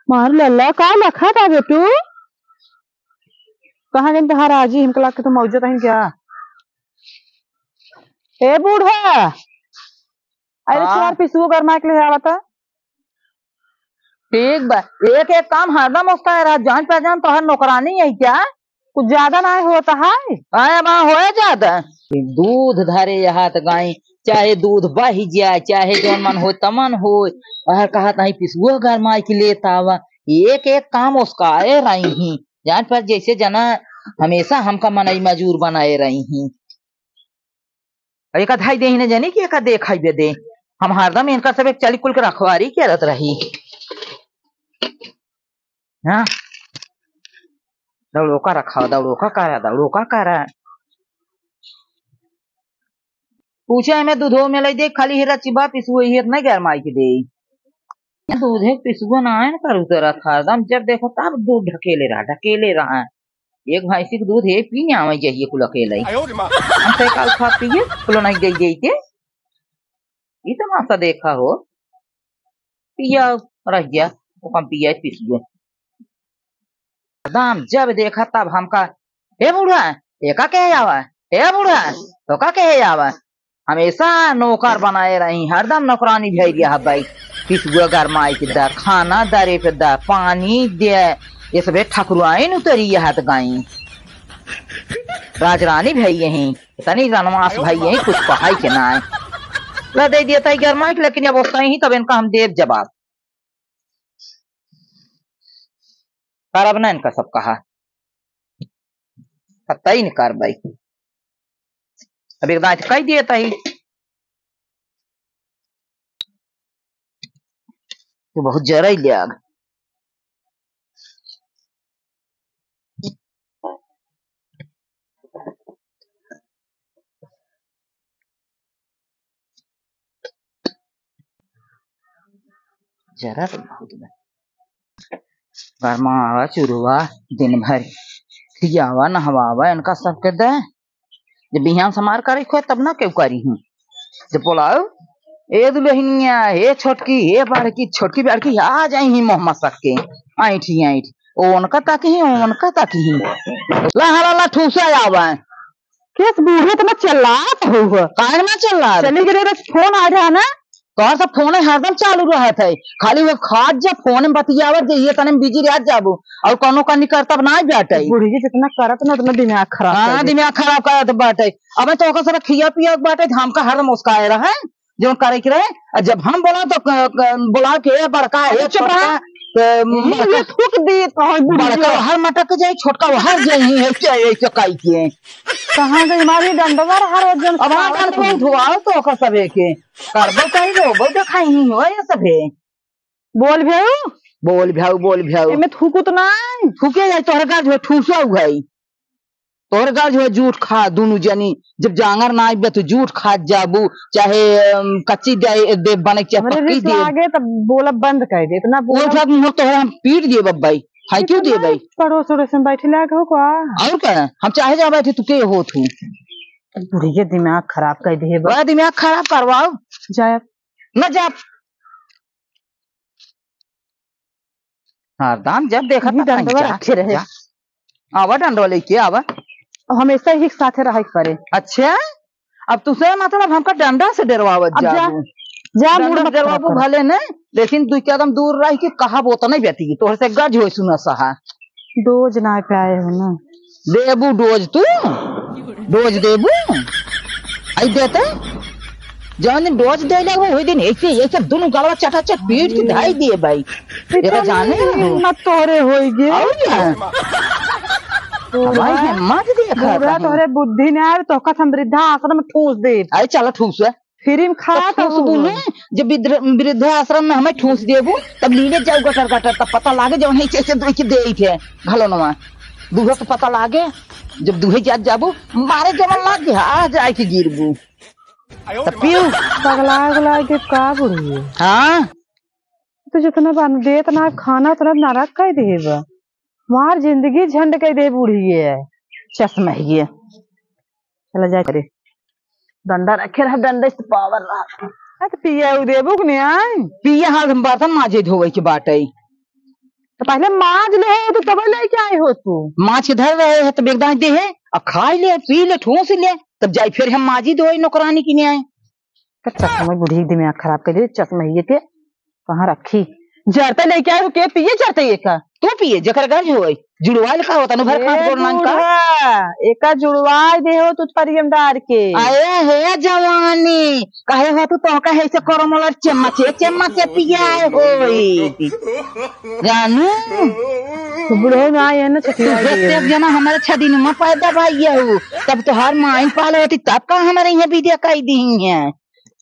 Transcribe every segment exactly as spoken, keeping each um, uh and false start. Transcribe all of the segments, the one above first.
मार लल्ला, का लखा था बेटू? कहाँ गइन तोहार आजी? हमके लाग के तो मौजूद हइन क्या? ए बूढ़ा, अरे हाँ। चार पिसुओ गरमाए के ले आवा त। ठीक बा, एक एक काम हरदम उसका रहा, जान पहचान तोहर नौकरानी है क्या? कुछ ज्यादा ना होता है? अरे बा होए ज्यादा। दूध धरे यहाँ त गाई, चाहे दूध बहि जाए, चाहे जौन मन होए तमन होए। अहर कहत नहीं पिसुओ गरमाए के लेत आवा। एक एक काम उसकाए रही ही। जान पर जैसे जना हमेशा हमका मनई मजूर बनाए रही ही। अरे एका धाई देही न जानी कि एका देखाई बे दे। हम हरदम इनका सब एक चाली कुल के रखवारी करत रही। हाँ? दौड़ोका रखा, दौड़ोका करा, दौड़ोका करा। पूछे हमें दूधो में लई दे, खाली हीरा चिबा पिसुए हीर नहीं गरमाई के दे। दूधे पिसुआ ना आए ना करू तो रखा, हरदम जब देखो तब दूध ढकेले रहा, ढकेले रहा। एक भैंसी के दूध हे पी आवे जहिए कुल अकेले। हम तो काल खा पिए, कुल नहीं दे दे के। ई तमाशा देखा हो। पिया रह गया, वो कम पिया पिसुआ। हरदम जब देखा तब हमका, "ए बूढ़ा, एका कहे आवा? ए बूढ़ा, तो का कहे आवा?" हमेशा नौकर बनाए रही, हरदम नौकरानी भई रहा भाई। पिसुआ गरमाई के दा, खाना दरे पे दा, पानी दे, ये सबे ठकुराइन उतरी यहत गाई। राजरानी भई यही, तनी रनवास भई यही, कुछ पहाई के ना आए। ला दे दिया ताई गरमाई के, लेकिन अब उसका ही तब इनका हम देब जवाब। करब ना इनका सब कहा, कतई न करबै। अब एक दांत कह दिए तही, तो बहुत जरई ले आग। जरा तो बहुत बा। गरमावा चुरवा दिन भर, खियावा नहवावा इनका सबके दे। जब बिहान समार करे खोए तब ना केहू करी हूँ। जब बोलाओ, "ए दुल्हनिया, हे छोटकी, हे बड़की, छोटकी बड़की आ जाई ही मोह मसक के, ऐंठी ऐंठ।" ओ उनका ताकी ही, उनका ताकी ही। ला हला ला ठूसा आवा। केस बूढ़े इतना चिल्लात हो? काहे ना चिल्लात? चली गई रे, फोन आ रहा ना। तोहर सब फोन हरदम चालू रहत है, खाली वो खात जा फोन में बतियावत जे ये तने में बिजी रहत जाबू और कौनो कनी करतब ना बाटे। बुढ़िया जितना करत ना उतना दिमाग खराब हाँ, कर दे। दिमाग खराब करत बाटे। अबे तो ओकर सब खिया पिया के बाटे, हमका हरदम उसकाए रहे, जो करे के रहे। और जब हम बोला तो क-, क-, बोला के ए बड़का, ए अरे चुप छोटका, रहा। तो ये, ये बड़का, थूक दी तो है बुढ़िया। बड़का हर मटक जाए, छोटका हर जाए, ऐसे, ऐसे काई के। कहाँ गई हमारी डंडवा हर वजन अब आ खावत डंडवा है। धोआओ तो ओकर सब एके। करबो कहीं रोबो देखाई ही हो ये सभे। बोल भ्याऊ। बोल भ्याऊ, बोल भ्याऊ। एमे थूकू तो नाई। थूके जाई, तोहरे गर्ज हो ठूसा हुआई। तोहरे गर्ज हो जूठ खा दुनु जनी। जब जांगर ना आइबे तो जूठ खात जाबू, चाहे, अम, कच्ची दे, दे बने, चाहे हमरे पक्की रिस दे। लागे तब बोलब बंद कर दे, इतना वो बोलब। सब मुँह तोहरे हम पीट दिए बब्बाई। हाय क्यों दिए भाई? पड़ोस उड़ोस में बैठे लाग हो का? और का? हम चाहे जा बैठे, तू के हो तू? बुढ़िया दिमाग खराब कर दे बा। बड़ा दिमाग खराब करवाओ। जाए। न जा। हरदम जब देखा ये तब डंडवा जा, रखे रहे। जा। आवा डंडवा लेके आवा। हमेशा ही साथे रहे के पड़े। अच्छा, अब तुसे मतलब हमका डंडा से डरवावत अब जा, जाबू। जा, डंडा मुड़ से मत डरवाबू खराब कर। भले न, लेकिन दू कदम दूर रह के कहा बोत नहीं बेटी, तोहरे से गज होई सुना सहा। डोज ना पाए हो ना। देबू डोज तू? डोज देबू? आई देते? जौन दिन डोज दे लगबू, वही दिन ऐसे, ऐसे दुनु गलवा चटाचट पीट के धाई दिए भाई। एका जाने ना हो। हिम्मत तोहरे होई गे। और क्या? तोहरा भाई हिम्मत देखा पूरा था। तोहरे बुद्धि ना आवे, तोहका हम वृद्धा आश्रम में ठूस दे। अरे चला ठूस है। फ्री में खा तो तो ठूस हो। दूँ, जब वृद्ध-, वृद्धा आश्रम में हमें ठूस देबू, तब लीने जाऊ गटर गटर, तब पता लागे जौन है ऐसे ऐसे दुई के दे थे घलोनवा। दूहे के पता लागे, जब दूहे जात जाबू, मारे जवन लाग गया, आ जाए के गिरबू। तब पीऊ। पगला उगला के का बुढ़िए? हाँ। तो जितना बन देत ना खाना उतना नरक कर देबा। हमार जिंदगी झंड कर दे बुढ़िए। चश्मा ये। चला जाए रे। डंडा रखे रह, डंडे से पावर रहा। आ तो पिया उ देबू कि नहीं आई? पिया हाल हम बर्तन माजे धोवे के बाटे। पहले माज ले हो तो तब लेके आए हो तू। माज के धर रहे है तब एकदम दे है, अब खाई ले, पी ले, ठूस ले, तब जाई फिर हम माजी दो नौकरानी किने आए। का चश्मा बुढ़ी दिमाग खराब कर दे, चश्मा ये के कहाँ रखी? जरते लेके आए हो, के पिए जरते ये का? तू पिए, जेकर गंज होए, जुड़वाल का होता, नु भर ए खात गोड़ नान का। बूढ़ा, एका जुड़वाल दे हो तू परियम डार के। आए हे जवानी, काहे हो तू तो कहे से करमलर चम्मचे, चम्मचे पिया होई। जानू? तो बुढ़ऊ ना आए ना छठिया तू के। एक जना हमारे छदिन में पैदा भइया हो, तब तोहार माइन पाले होती, तब का हमारे यहाँ विद्या कही दी है?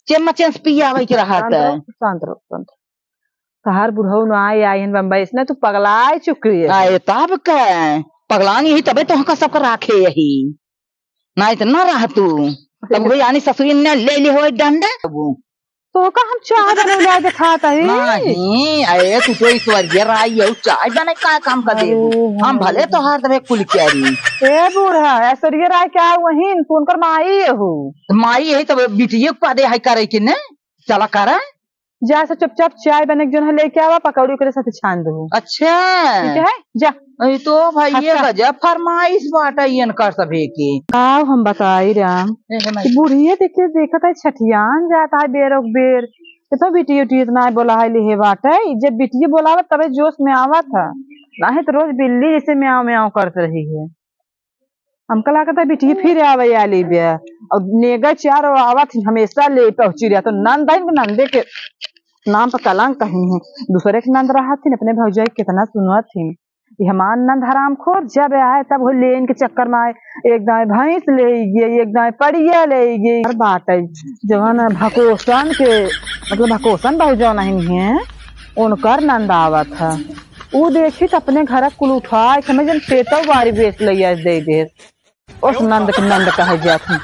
चम्मच चम्मच पियावे के रहत शांत है। रहो, शांत रहो, शांत रहो। तोहार बुढ़ऊ ना आए, आए हैं बम्बई से ना, तू पगलाए चुकी है। आए तब का? पगलान यही तबे तो हमका सबका राखे यही। ना इतना रह तू। तब कोई आनी ससुरी ने ले ले होए डंडा। तो का हम चाय बनौले आज खात हई? नहीं, अरे तू तो स्वर्गीय राई हो, चाय बने का काम का देबू? अरे हम भले तोहार तबे कुल क्यारी। ए बूढ़ा, ऐश्वर्या राय क्या वही, तू उनकर माई हो। माई यही तब बिटिये को दे है करे के ने, चला करा। जा से चुपचाप चाय बने के जौन है लेके आवा, पकौड़ी ओकरे साथे छान देबू। अच्छा। ठीक है, जा। अरे तो भाई ये अच्छा। गजब फरमाइश बाटा इनकर सभे के। आओ हम बताई राम, ए, हे माई। कि बुढ़िया देखे देखत है छठियान जात है बेर ओक बेर। इतना बिटिया उटिया इतना बोला है लिहे बाटे, जब बिटिया बोलावत तबे जोश में आवत है, नहीं तो रोज बिल्ली जैसे म्याऊं म्याऊं करत रही है। हमका लागत है बिटिया फिर आवे आली बे, और नेगा चार आवत ही हमेशा ले पहुंची रहा, तो नंद है, नंदे के नाम पर कलंक कहीं है। दूसरे के नंद रहत थी, अपने भौजाई कितना सुनत थी। ये हमार नंद हरामखोर जब आए तब हो लेन के चक्कर में आए, एक दाएं भैंस ले गई, एक दाएं पड़िया ले गई। हर बात है जवन भकोसन के, मतलब भकोसन बहुत जौन नहीं है, उनकर नंद आवत है। ऊ देखी त अपने घर कुल उठा के हमें जन पेटो बारी बेच लैया दे दे। उस नंद के नंद कहे जात है।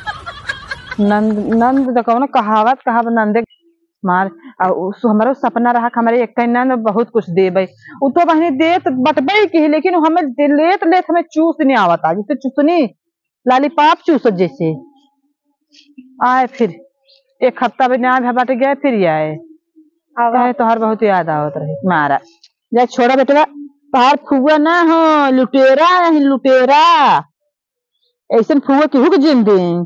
नंद, नंद तो कौनो कहावत, कहावत नंदे मार, आ, उस, हमरो सपना रहा कि हमरे एक नंद बहुत कुछ देबे। उ तो बहिनी देत बटबे की, लेकिन उ हमें दे-, लेत, लेत हमें चूस नहीं आवता, जैसे चुसनी, lollipop चूसत जैसे। आए फिर, एक हफ्ता भी ना भा-, बट गए, फिर आए। आवा। कहे, "तोहर बहुत याद आवत रहे।" मारा, जा छोड़ा बेटवा, तोहर फुआ ना हो, लुटेरा है, लुटेरा। ऐसन फुआ केहू के जिन दे।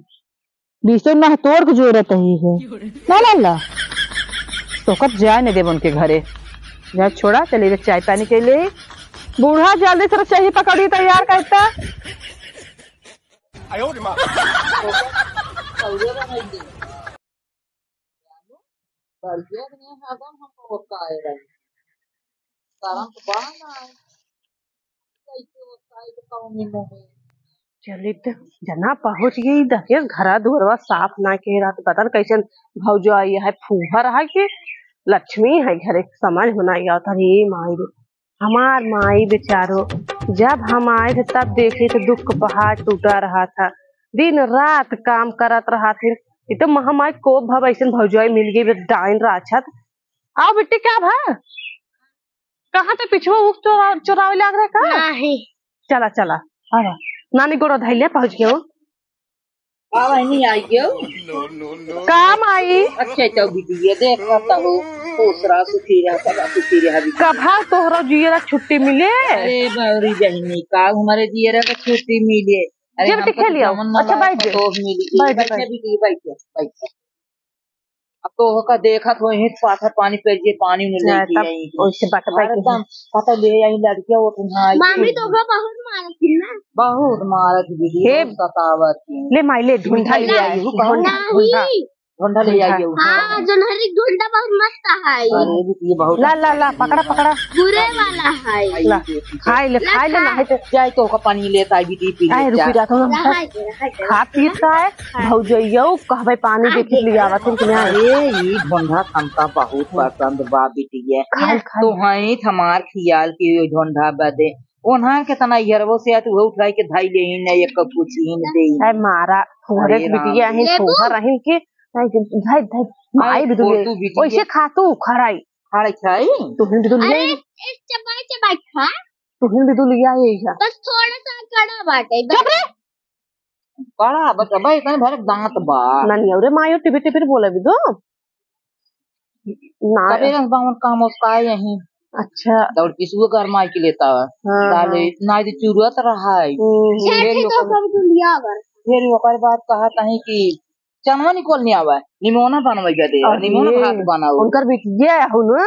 बीसो नह तोड़ के जोरत ही है। ना, ना, ना। तो कब जाए नहीं देब उनके घरे। जा छोड़ा, चले जा चाय पानी के लिए। बूढ़ा जल्दी से चाय पकौड़ी तैयार करता। बढ़िया नहीं हरदम हम लोग का आए रहे। करम तो बड़ा ना है। कैसे होता है तो कौन ही मुँह है? चलित जना पहुँच गई, दहेज घरा दुआरवा साफ ना के रात, पता न कैसन भौजाई है, फूहर है कि लक्ष्मी है घरे, समझ में नहीं आवत। अरे माई रे, हमार माई बेचारो, जब हम आए थे तब देखे तो दुख के पहाड़ टूटा रहा था, दिन रात काम करत रहा थे। ये तो महामाई को भव ऐसन भौजाई मिल गई, बे डाइन राक्षस। आओ बिट्टी, क्या भा? कहाँ ते पिछुआ ऊख चोरा-, चोरावे लाग रहे का? नहीं। चला, चला, आवा। नानी गोड़ा धइले पहुँच गयो। आवा, नहीं आई गयो। काम आई। अच्छा, तो बिटिया देख रहा हो, खुश रहा, सुखी रहा, सदा सुखी रहा बिटिया। कभा तोहरा जियरा छुट्टी मिले? अरे बावरी बहनी, का हमारे जियरा का छुट्टी मिले? अरे जब हमको दिखे तो लियाओ। जमन अच्छा, मन बैठ जा। तो मिली। बैठ, बैठ जा बैठ। बिटिया, बैठ जा, बैठ जा। अब तो ओका देखत हो, यहीं पाथर पानी पे जे पानी उन्हें नहीं, लेके तब आई। ओइसे बटबा के हरदम पता ले आई लड़किया वो तुम्हारी। मामी तो ओकरा बहुत मारत थी ना। बहुत मारत दीदी, हे, बहुत सतावत थी। ले माई ले, ढूंढा ले आई, ढूंढा, ढूंढा, नहीं। ढूंढा ले आई। हाँ, जोन्हरी ढूंढा बहुत मस्त है। अरे दीदी, बहुत ला, ला, ला, पकड़ा, पकड़ा। बुरे वाला है। ला, खाई ले, खाई ले, ना है तो। जाए तो ओका पानी लेता है, दीदी, पी ले, रुक जा। जा, तो रहा है, रहा है। खा पीत का है? हाँ। भौजइयौ कहबे पानी हाँ, देखी लियावा तुम के यहाँ। अरे, ई ढोंढा हमका बहुत पसंद बा बिटिया। खाई, खाई। तो हैं हमार खियाल के यो ढोंढा बदे। ओन्हार के तना यरवो से आत उहे उठाई के धाई ले ही ना, एक कुछ ही न दे। ए मारा, फुहरे अरे के बिटिया राम। ही, लेबू? फुहर रहिन के, धाई, धाई, धाई, माई आई भी दुनिया। फोटो बिटिया। ओइसे खा तू, खराई। खराई खाई? तू हिंदी दुनिया अरे, ही। ए, चबाई, चबाई खा। तू हिंदी दुनिया ही है। बस थोड़ा सा कड़ा बाटे, बस। चुप रे। बड़ा बचबा, इतने भर दांत बा। नानी, अरे मायो टिपिर टिपिर बोले भी दो। ना। सबेरे से बावन काम उसका है यहीं। अच्छा। तौड़ पिसुआ गरमाई के लेता है। हाँ, डाले, हाँ। ना दे चुरत रहा है। हम्म। फिर छेके तो ओकर, सब दुनिया भर। फिर ओकर बाद कहत है कि चनवा निकोल नहीं आवा है, निमोना बनवे के दे, अरे, निमोना भात बनाओ। उनकर बिटिया है हुन?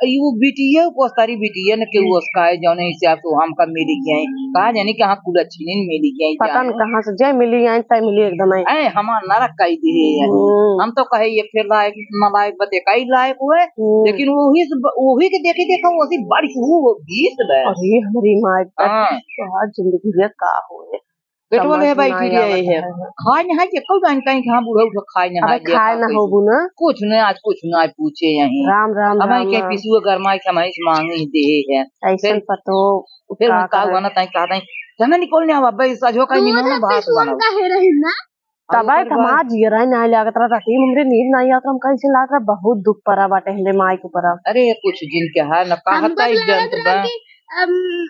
ई वो बिटिया, पोस्तारी बिटिया न के हम्म। वो उसका है, जौने हिसाब से हमका मिली के आई। कहा जाने कि हाँ, कुलच्छिनी मिली के आई, पता न जानो। कहाँ से जय मिली आई, तय मिली एकदम आई। ए, हमार नरक कई दिए है। हम्म। हम तो कहे ये फिर लायक, नालायक बते कई लायक हुए, हम्म। लेकिन वही से ब-, वही के देखी देखा, वही बड़ी वो, वो बीस बे। अरे, हमारी माई का हाँ। तो आज जिंदगी ये का होए? पेटवा समझ ले भाई ना गिर रहे आवत है। है। खाए नहाए के कोई जान कहीं कि हाँ, बूढ़ा उठा खाए नहाए अबे खाए देखा ना कोई। होबू ना। कुछ नहीं, आज कुछ ना पूछे यहीं। राम, राम, अब राम, आई के राम। पिसुआ गरमाई के हमारी से मांगे ही दे है। ऐसन फिर, पतो फिर का हम का करे? हुआ ना, ताई कहा ताई, चना निकल नहीं आवा, भाई, सजो का तू निमन ना भात पिसुआ बनाओ। काहे रही ना? तब ओकर बाद हमार जियरा ही नाहीं लागत रहा, राती में हमरे नींद नाहीं आवत रहा, हम कहीं से लागत रहा, बहुत दुख परा बाटे हमरे माई के ऊपर। अरे, कुछ जिन के है ना, हमको कहता ही लागत रहा बा। कि, अम,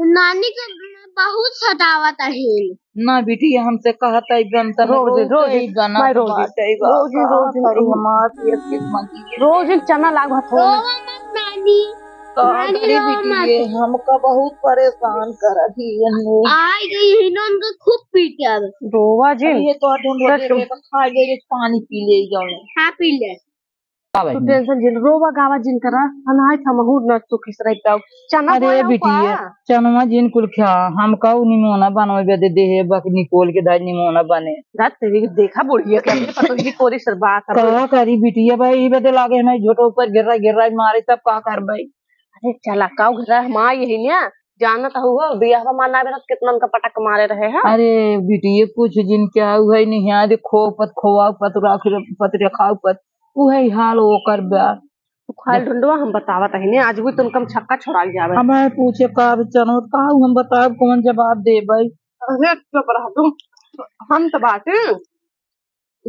नानी के बहुत सतावत अहिन। ना बेटी, हमसे कहता ही बंद, रोज, रोज, रोज, ही बना माई, रोज, बात है, रोज, बात रोज, करी रोज। हमार ये किस्मत की। रोज एक चना लाग भात हो। रोवा मत नानी। का नानी करी रोवा मत। बेटी, ये हमका बहुत परेशान करत ही ये। आई गई हिनन के खूब पीटे अब। रोवा जिन। अब ये तो ढूंढ तो ले, तुम ले, तो खा ले, ले, पानी पी ले जाओ। हाँ, पी ले। का तू भाई? टेंशन जिन, रोवा गावा जिन करा, अनाज हमहू न तू खिसराई पाऊ। चना अरे बोया बिटिया, हुआ। चनवा जिन कुल खा, हमका उ निमोना बनवे बदे दे है, बक निकोल के दाई निमोना बने। रात तेरी देखा बुढ़िया के, अपने पतोह की कोरी सर बात है। का करी बिटिया भाई, ई बदे लागे हमें झोटो ऊपर गिर रहा, गिर रहा मारे, तब का कर भाई? अरे चला, का घर है, हम आई यही ना, जानत हो, बियाह में मारना बेरा कितना उनका पटक मारे रहे हैं। अरे बिटिया, कुछ जिन क्या हुआ ही नहीं, आज खो पत, खोआ पत, राख पत, रखा पत, उहे हाल ओकर बा। तू खाल ढूंढवा, हम बतावत ही ने, आज भी तुमका हम छक्का छोड़ा जावे। हमें पूछे का अब चनौत का, हम बताब कौन जवाब देबै? अरे चुप रह तू, हम तो बाटे,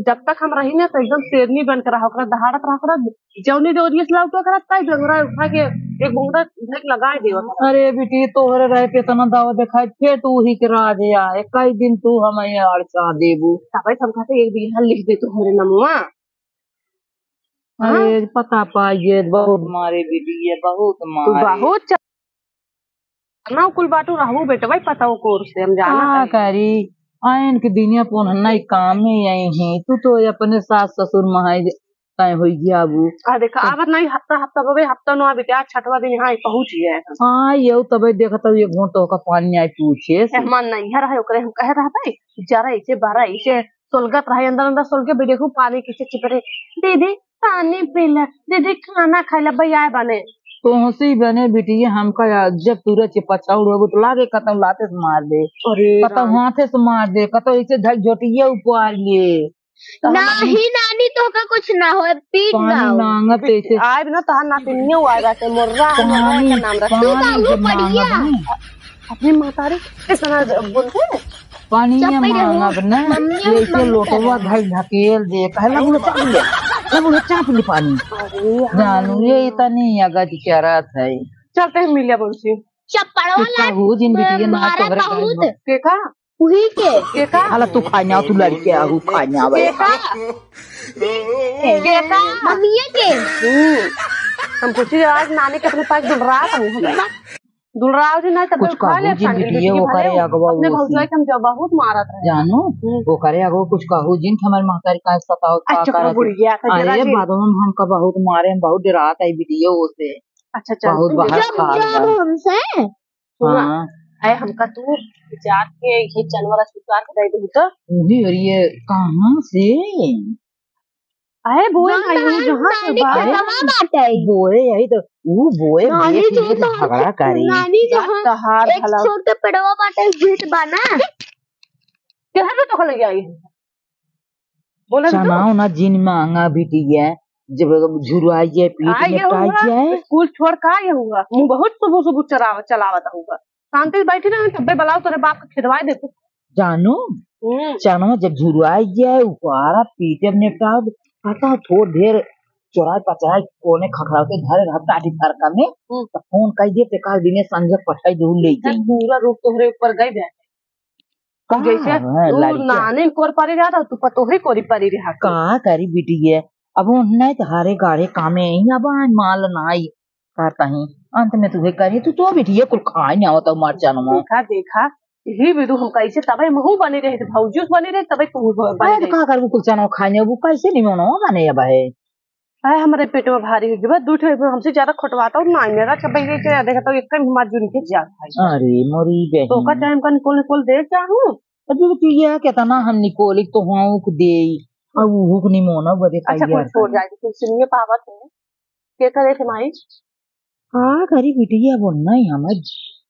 जब तक हम रही ना तो एकदम शेरनी बन के रहा, ओकरा दहाड़त रहा, ओकरा जौनी डोरिये से लौटो ओकरा ताई डंगरा उठा के एक घूंघटा धक लगाए देवत रहा। अरे बेटी, तोहरे रहे के इतना दावा देखाई, फिर तू ही के राज आए, कई दिन तू हमें अड़सा देबू। तबे हम कहते एक बीघा लिख दे तू हमरे नमुआ। अरे, हाँ? पता पाइए, बहुत मारे बिटिया, बहुत तू मारे। बहुत च-, ना कुल बाटू रहबू बेटवा, पता हो कोर से, हम जाना का तानी। करी, आयन के दिनिया पोन्हना ही काम में आई हैं। तू तो अपने सास ससुर महाई तय होई गया अबू। आ देखा, तो आवत नहीं, हफ्ता, हफ्ता बबे, हफ्ता नो आ बेटा, छठवा दिन यहाँ पहुँच गया है। हाँ, ये तबे देखत हूँ, ये घोंट का पानी आई पूछे से। मेहमान नहीं है रहे, ओकरे हम कहे रहबे, जरा इसे, बारा इसे, सोलगत रहे, अंदर अंदर सोलगे भी देखू पानी कैसे चिपरे। दीदी, पानी पी ले, दीदी, खाना खाई ले, भैया बने। तो हंसी बने बिटिया, हमका यार, जब तू रचे पछाउड़ होबो तो लागे कतौ लाते से मार दे, अरे कतौ राम। हाथे से मार दे, कतौ ऐसे धक झोटिया उपार ले। तो हम नहीं नानी, तो का कुछ ना होए, पीट पानी ना हो। मांगत ऐसे। आए ना, तहार नातिनिया आए बाटे, मोर्रा है, मोर्रा पानी, के नाम रख। तू पानी बाबू जब बढ़िया। मांगत ना। अपनी महतारी के सना बोलते हैं। पानी चुप ही रहो। मांगब ना, मम्मी और ऐसे मम्मी लोटवा करें। धई ढकेल दे, कहला बोलो, "चाप ले, ले बोलो, चाप ले पानी।" अरे, जानू, ये इतनी अगज चरत है। चलते हैं मिलिया बोलसी। चप्पड़वा के ला, कहू जिन बिटिया ना मारा तोहरे कहूँ घर तो। के का? उही के। के का? हाला तू खाई ना, तू लड़के आहू, खाई ना भाई। के का? के का? मम्मिया के। हम्म। हम पूछी आज नानी के अपने पास दुलरात हूँ हम। दुलराव जी, नहीं तब कुछ खा ले, कहू जिन सांडिल बिटिया, बिटिया खा ओकरे ले। अगवा अपने उसी। भौजाई के हम जब बहुत मारत रहे। जानू, हम्म। ओकरे अगवा कुछ कहू जिन कि हमारी महतारी काहे सतावत, का अच्छा, करत है। बुढ़िया, तो जरा अरे, जी। बाद में हमका बहुत मारे, हम बहुत डरात है बिटिया ओसे। अच्छा, अच्छा। बहुत बाहर जब खा जब गया। हमसे। सुना, हाँ। अरे, हमका तू जाके ये चनवरा सुतार के दे दे तो। उही, और ये कहाँ से? अरे बोल जौन ना, यही बहन जहाँ से नानी बात। के हवा बाटे। बोए यही तो, ऊ बोए, नानी बेटी जो ये तो तो झगड़ा करी। नानी जो हम तहार एक भला। छोटे पेड़वा बाटे, भीत बा ना। केहर में तो खल जाई? बोले तो। चनाव ना जिन मांगा बिटिया, जब झुरवाई जाए, पीठ आ में ये पाई हुआ, जाए। स्कूल छोड़ का ये हुआ? मुँह बहुत सुबह सुबह चलाव-, चलावत हुआ। शांति से बैठी रहे, तब्बे बुलाओ, तोरे बाप के खिदवाए देते। जानू, हम्म। चनवा जब झुरवाई गया है, उपारा पीटे में निपटाओ, कहता थोड़ ढेर चोराई पचाई कोने खखराते धरे रह टाटी फरका में, हम्म। तो फोन कई दे, ते काल दिने संझा पठाई दू ले जाई। पूरा रूप तोहरे ऊपर गई बे। का जैसे है, तू लड़किया। नानी कोर पारी रहा था, तू पतोही कोरी पारी रहा था। का करी बिटिया, अब वो नहीं तो हारे गाड़े कामे आई, अब आए माल ना आई। करता ही, अंत में तुहे करी, तू तो बिटिया कुल खाए नहीं आवत मर जानो। देखा, देखा, यही विदु हम कैसे तबे महू बने रहे, भौजी बने रहे, तबे तू ब-, बने अरे, तो रहे। का करबू, कुल चनो खाए नहीं, वो कैसे नहीं मनो बने अब है। अरे, हमरे पेटवा भारी हो गया, दू ठे हमसे ज्यादा खोटवाता और ना मेरा के बैठे के देखा तो एक टाइम हमार जुन के जात है। अरे, मोरी बहन। तो का टाइम का निकोल, निकोल दे जाहूँ। अभी तो ये कितना हम निकोलिक तो हुआ उक देई, अब उक निमोना बदे अच्छा, तैयार कुछ छोड़ करी। जाए, कुछ सुनिए पावत है। के करे थे माई? का करी बिटिया, बोलना ही हमर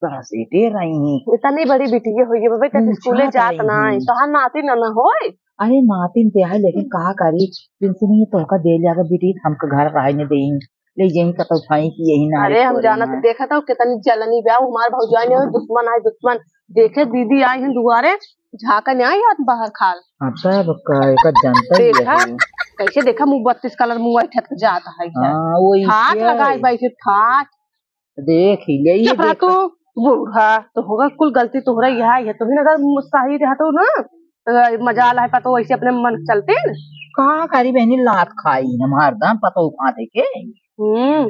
घसीटे रही हैं। इतनी बड़ी बिटिया होई है, बाबा, तक पूछा स्कूले जात रही ना है, हैं। तोहार नाती ना, ना होए। अरे नातिन ते है, लेकिन का करी, पेंशन ही तोहका दे लिया बिटी, हमका घर रहे नहीं देई, ले यही कतौ खाई कि यही ना अरे, हम जाना तो देखा था, कितनी जलनी बा, हमार भौजाई ने दुश्मन आए, दुश्मन। देखे दीदी आई हैं दुआरे, झाँका नहीं आई हाथ बाहर खाल। हाँ, तब का, एकर जनता ही देखा, है। कैसे देखा, मुँह बत्तीस कलर मुँह ऐठत जात है इधर। हाँ, वही हाथ क्या लगाए है? बैठे ठाट। देख ही ले, ये चुप रह देखा। तू, बूढ़ा, तो होगा कुल गलती तोहरा ही है, ये तो भी ना अगर सही रहतो ना, तो मजाल है पतो वैसे अपने मन चलते न। का करी बहनी, लात खाई हम हरदम पतो उठा दे के। हम्म।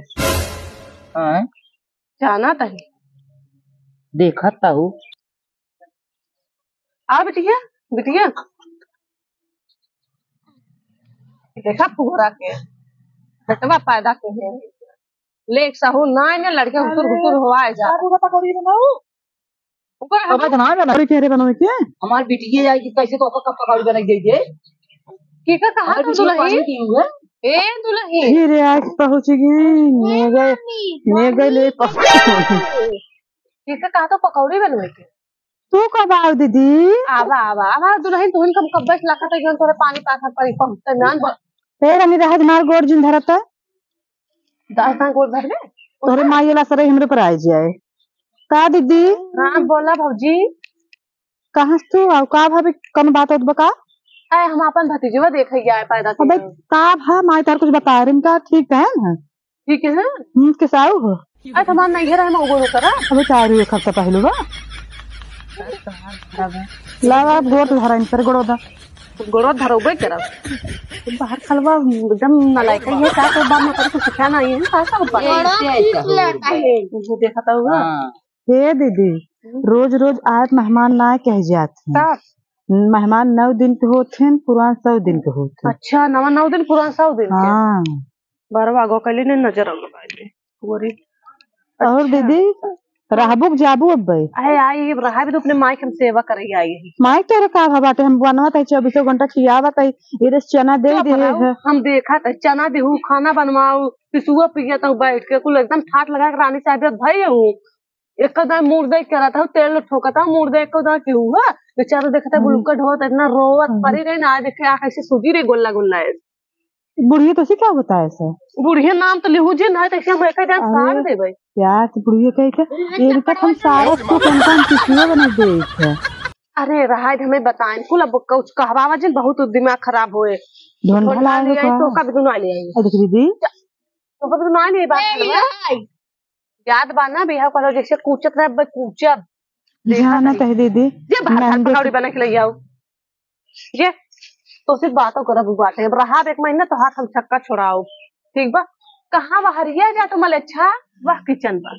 हाँ। जाना तही। देखत ताहू। आ बिटिया, बिटिया। देखा फुहरा के, बेटवा पैदा के है। ले एक सहू ना है ना, लड़के हुसुर हुसुर हुआ है जा। का दूध पकौड़ी बनाऊ? ओकर हम अबे तो ना बना। अरे, के रे बनवे के? हमार बिटिया आई कि कैसे तो ओकर पकौड़ी बनाई दे दे। के का कहा हमार तो बिटिया दुलही? पानी पी हुए। ए दुलही। ये रे, आज पहुँच गई। ए ने गए, मम्मी, ने गए ले मम्मी। पहुँच। के का कहा तो पकौड़ी बनवे के? तू कब आओ दीदी? आवा, आवा, आवा, दुलही, तुहन कम कब्बे से लखत है, जौन तोरे पानी पाथर पड़ी पहुँचते में आन ब- ए रानी, रहे हमार गोड़ जिन धरत। दास दान गोड़ धर ले। तोरे माई वाला सरे हमरे पर आ जाए। का दीदी? हाँ, बोला भौजी। कहाँ से तू आओ? का भाभी, कौन बात होत बा का? अरे, हम अपन भतीजवा देखे गया है पैदा अबे, के। का भा, माई तार कुछ बता रही का? ठीक है ना? ठीक है। हम्म, किसाऊ हो? अरे, तुम्हार नैहर है, मैं उगो करा। अबे, तारू एक हफ्ता पहले बा। लावा, अब गोड़ धरा इन पर, गोड़ो दा। गोड़ो धरोबे करब। बाहर खलवा एकदम नलायक है, ये का तो बात ना करे, कुछ सीखा ना, ये का सब बात। गोड़ो पीस लेता है। ये देखा था हुआ? हाँ। हे दीदी, हम्म। रोज रोज आए मेहमान ना कह जात हैं। तब? मेहमान नौ दिन के होत हैं, पुरान सौ दिन के होत हैं। अच्छा, नवा नौ दिन, पुरान सौ दिन के। हाँ। बरवा गो कैली ने नजर आ गो बाई रे। गोरी। और अच्छा। दीदी, रहबू के जाबू अब बे? अरे आई, ये रहा भी तो अपने माई के हम सेवा करे आई है। माई तोरे का भा बाटे, हम बनवा तई चौबीसों घंटा खियावा तई, ये रे चना दे चुप दे रहो, है। हम देखा तई चना देहू, खाना बनवाऊ, पिसुआ पिया तऊ बैठ के, कुल एकदम ठाट लगा के रानी साहब भाई हूँ। एक दाई मुर्दा करत हूँ, तेल ठोकत हूँ, मुर्दा एक दाई के हुआ, बेचारा देखता हम्म। बुलुका ढोत इतना रोवत हम्म। परी रहे ना, देखे आ कैसे सूजी रे गोल्ला गोल्ला है। बुढ़िया तो से क्या होता है सर? बुढ़िया नाम तो लिहू जे ना, तो हम एक दाई अरे, साग देबै। क्या तो बुढ़िया कहे के? इनका हम सारा को कौन कौन चीज़ें बना दे है। अरे रहा है, हमें बताएं, कुल अब कुछ कहवावा जिन, बहुत दिमाग खराब होए। ढोंढा ढोंढा लाए ले हो आई, का? तो कब दुना ले आई? अरे दीदी। तो कब दुना ले बात ए, करवा? याद बा ना, बिहाव करो जैसे कूचत रहे, बे कूचब। देखा जाना नहीं। कह दीदी, जे बाहर नंदे पकौड़ी बना के ले आओ। जे, तो सिर्फ बातों करब बाटे। अब रहा एक महीना तो हाथ हम छक्का छोड़ाओ। ठीक बा? कहाँ बा हरिया जा तो मले अच्छा, वाह किचन बा।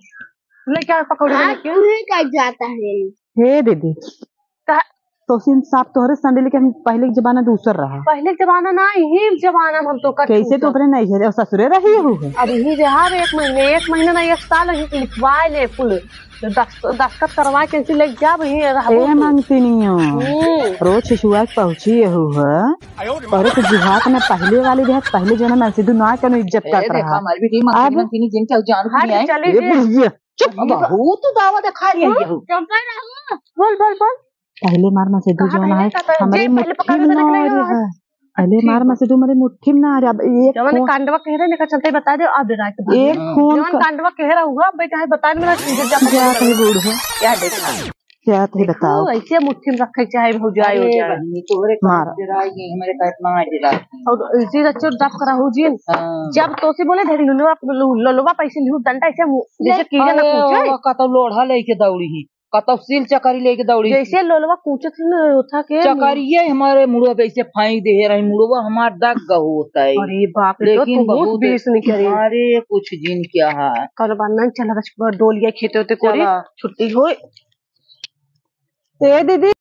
ले क्या पकौड़ी बना आज के? तू ही कट जाता है। हे दीदी, कहा, तोसिन साफ तोहरे संडे लेके हम पहले के जमाना दूसर रहा। पहले के जमाना ना, यही जमाना में हम तो कट कैसे तो छूटल। अपने नहीं है, ससुरे रही हो। अब यही रहा एक महीने, एक महीना ना, एक साल ही लिखवा ले कुल। दस-, दस्तखत करवा के ऐसे लेके जा, वही रहा ए तू। मांगती नहीं हो। हम्म। रोज शिशुआ के पहुंची यहू है। और तो जिहात में पहले वाली देहात, पहले जन्म में सिद्धू ना कनो इज्जत ए, करत देखा, रहा। हमारी बेटी मांगती अब नहीं, जिनके जान हट, नहीं आए। चली ए जे। बुढ़िया। चुप, ये बहुत दावा दिखा रही है हम्म? ये। चुप कर रहो। बोल, बोल, बोल। पहले मार में से दू कहाँ जौन पहले है, का तो हमरे जे पहले मुट्ठी पकड़ के में रख ना रहे हो। है। पहले ठीक मार बा। में से दू हमरे मुट्ठी में ना आ रहा। अब एक जवन फोन कांडवा कह रहे, लेकर चलते बता दे, अब डरा के भाग एक गए। फोन जवन का कांडवा कह रहा हुआ, अब चाहे बता दे, मेरा चीज़ जा जा पकड़ कहीं बूढ़ हो। क्या देखा? क्या थे देखो, बताओ? ऐसे मुट्ठी में रखे चाहे भौजाई हो अरे जाए। बहनी, तोहरे मारा। कहाँ डराई है, हमारे का इतना डराई। और इसी रचो दफ करा हो जिन। हाँ। जब तो से बोले, "धरी लुलवा, लु-, लुलवा पैसे लिहू, डंडा ऐसे मु-, जैसे ले। कीड़ा ना अरे, कूचे।" वो का तो लोढ़ा लेके दौड़ी ही। कतौ सील चकरी लेके दौड़ी। जैसे लोलवा कूचत है ना, उठा के चकरिया हमारे मुड़वा पे ऐसे फांक दे रही, मुड़वा हमार दग होता है। अरे बाप रे, तो लेकिन तू बहुत बहुत बीस निकली। अरे कुछ जिन क्या है। कल बार नहीं चला, बस डोलिया खेते होते कोरी चला। छुट्टी होए। ए दीदी,